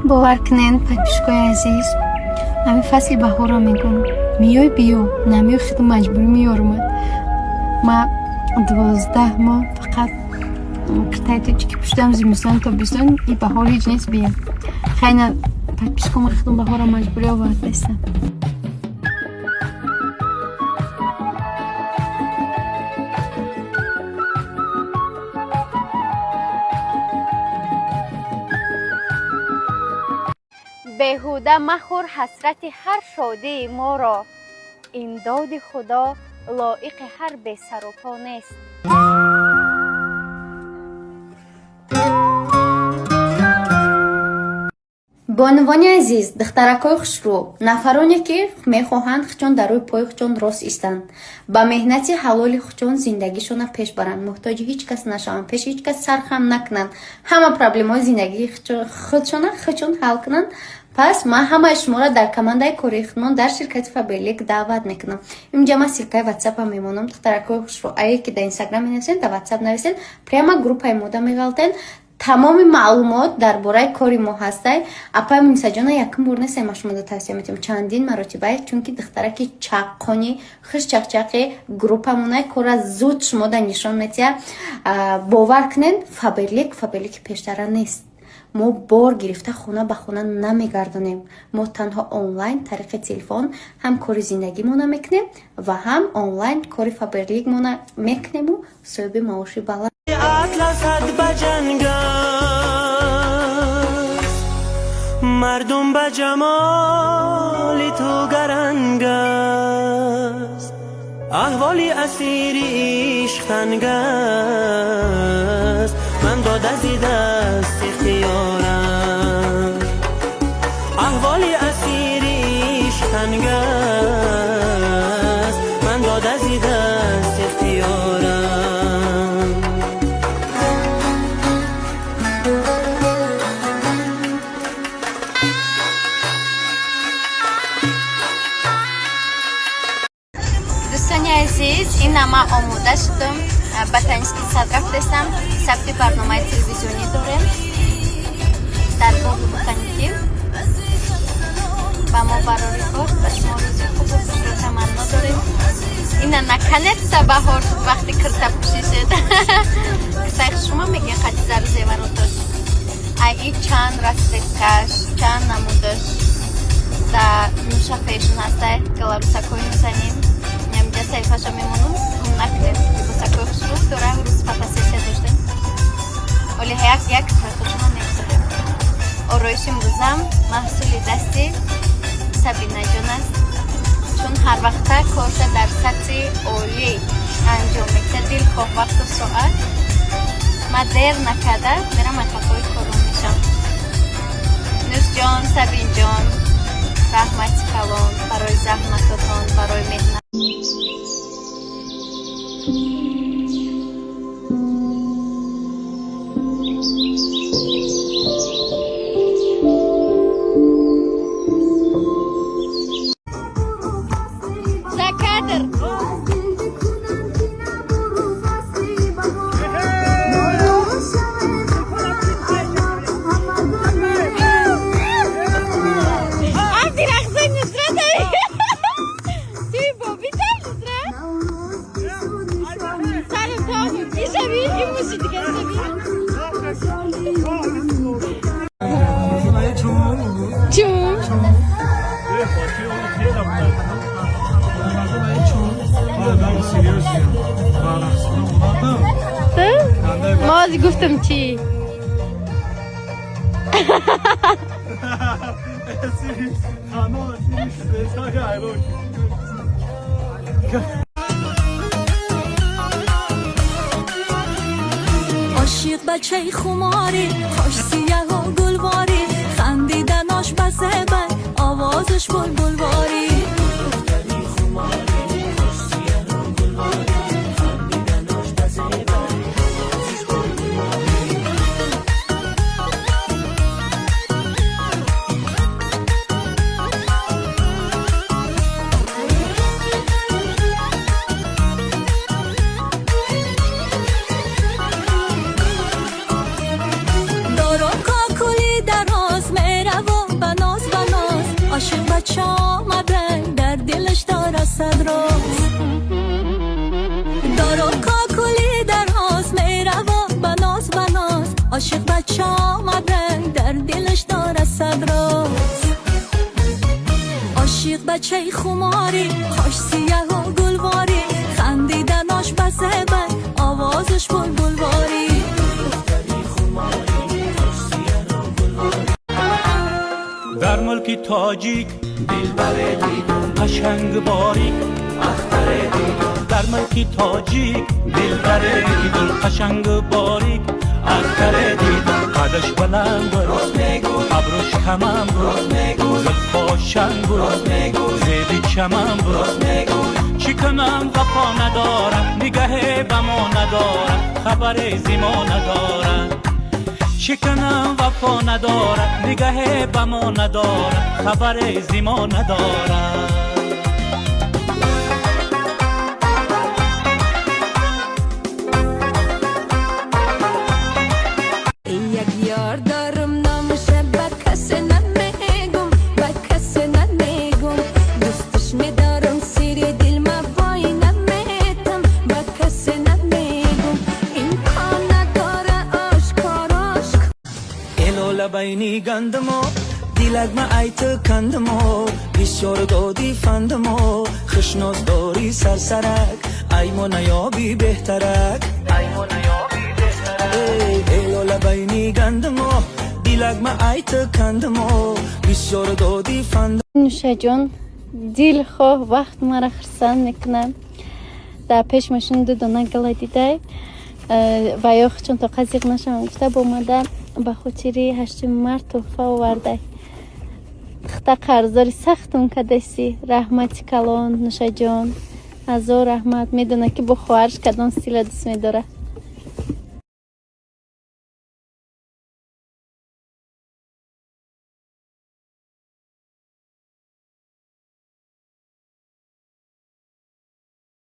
Бовар кунед, подписчикои азиз, ҳамин фасли баҳорро мегӯм: миёй, биё, намиёй, худо маҷбурӣ меёрумад. Ма 12 моҳ фақат киртаи тоҷикӣ пӯшидам, зимистон, тобистон, и баҳор ҳеҷ нест, бия. Хайна, подписчико, ма худам баҳорро маҷбурӣ овардаистам. Беҳуда махӯр ҳасрати ҳар шодии моро, имдоди Худо лоиқи ҳар бесарупо нест. Бонувони азиз, духтаракҳои хушрӯ, нафароне, ки мехоҳанд хучон дар рӯи пои хучон рост истанд, ба меҳнати ҳалоли хучон зиндагишонро пеш баранд, муҳтоҷи ҳеҷ кас нашаванд, пеши ҳеҷ кас сархам накунанд, ҳама проблемаҳои зиндагии худшона худшон ҳал кунанд, пас ман ҳамаи шуморо дар командаи кории худмон дар ширкати Фаберлик даъват мекунам. Инҷа ман ссылкаи ватсапам мемонам. Духтаракҳои хушрӯ, ае ки дар Инстаграм менависен, дар Ватсап нависен, прямо группаи мода меғалтен, тамоми маълумот дар бораи кори мо ҳастай. Апай Мунисаҷона якум бор нестай ма шумода тавсия метиҳам, чандин маротибае, чунки духтараки чаққони хушчақчақи группамонай, кора зуд шумода нишон метиҳа. Бовар кунед, Фаберлик Фаберлики пештара нест. Мо бор гирифта хона ба хона намегардонем, мо танҳо онлайн тариқи телефон ҳам кори зиндагимона мекунем ва ҳам онлайн кори Фаберликмона мекунему соҳиби маоши баланд. اطلست به جنگ است، مردم به جمال تو گرنگ است، احوال اسیر عشق تنگ است، من داده زی دست اختیارم، احوال اسیر عشق تنگ است، من داده زی دست اختیارم. Дӯстони азиз, ина ман омода шудам, ботанический сад рафтестам, сабти барномаи телевизионӣ дорем дар боғи ботаникӣ. Ба мо барори кор, ба шумо рӯзи хубу хушро таманно дорем. Ина, наконец-то баҳор шуд, вақти кирта пӯшишед. Киртаи шумо мегӯен қади зару зеваротош, ай и чанд расцветкаш, чанд намудаш дар Нуша Фэшн ҳастай, галарусакҳои нозанин. Ҳаминҷа саҳифаша мемонам, гум накунед. Либосакҳои хушрӯ дора, рӯз фотосессия доштем, оли як як суратошона мегузорем. Ороиши имрӯзам маҳсули дасти Сабинаҷон аст, чун ҳар вақта корша дар сатҳи олӣ анҷом медиҳад, дилхоҳ вақту соат. Ман дер накарда мерам, айқафои корон мешам. Нӯшҷон, Сабинҷон, раҳмати калон барои заҳматотон, барои меҳнат. За кадр. Абдирахзай Нусрат, туи бобита Нусрат, сару тову ишави имуши дигар шави чун. Мо ҳозир гуфтам чӣ? Ошиқ бачаи хуморӣ, хош сияҳу гулворӣ, хандиданош ба зебай, овозаш булбулворӣ. Хуш омада, дар дилаш дора сад роз. Ошиқ бачаи хуморӣ, қош сияҳу гулворӣ, хандиданош ба зебай, овозаш булбулворӣ. Дар мулки тоҷик дилбаре дидум, қашанг борик ахтаре дидум. Дар мулки тоҷик дилбаре дидум, қашанг борик ахтаре дидум. Қадаш баланд буд, рост мегӯй, абрӯш каман буд, рост мегӯй, зулфош шанг буд, рост мегӯй, зеби чаман буд, рост мегӯй. Чӣ кунам, вафо надорад, нигаҳе ба мо надорад, хабаре зи мо надорад. Чӣ кунам, вафо надорад, нигаҳе ба мо надорад, хабаре зи мо надорад. Як ёр дорум, номаша ба касе намегум, ба касе намегум. Дӯсташ медорум, сири дил ма вой наметам, ба касе намегум. Имкон надора ошкор ошкор. Элола байни гандамо, дилак ма айты кандамо, бисёр доди фандамо, хушноз дори сарсарак, аймо наёби беҳтарак, аймо наёби беҳтарак. Элола байни гандамо, дилак ма айты кандамо, бисёр доди фанд. Нушаҷон дилхоҳ вақт мара хурсанд мекунад. Дар пеш машин ду дона гала дидай ва ё чун тоқа зиқ нашавам гуфта, бомада ба хотири 8-уми март тӯҳфа овардай. Хта қарздори сахтум кадаси. Раҳмати калон, Нушаҷон, ҳазор раҳмат. Медона, ки бо хоҳарш кадом стила дӯст медорад.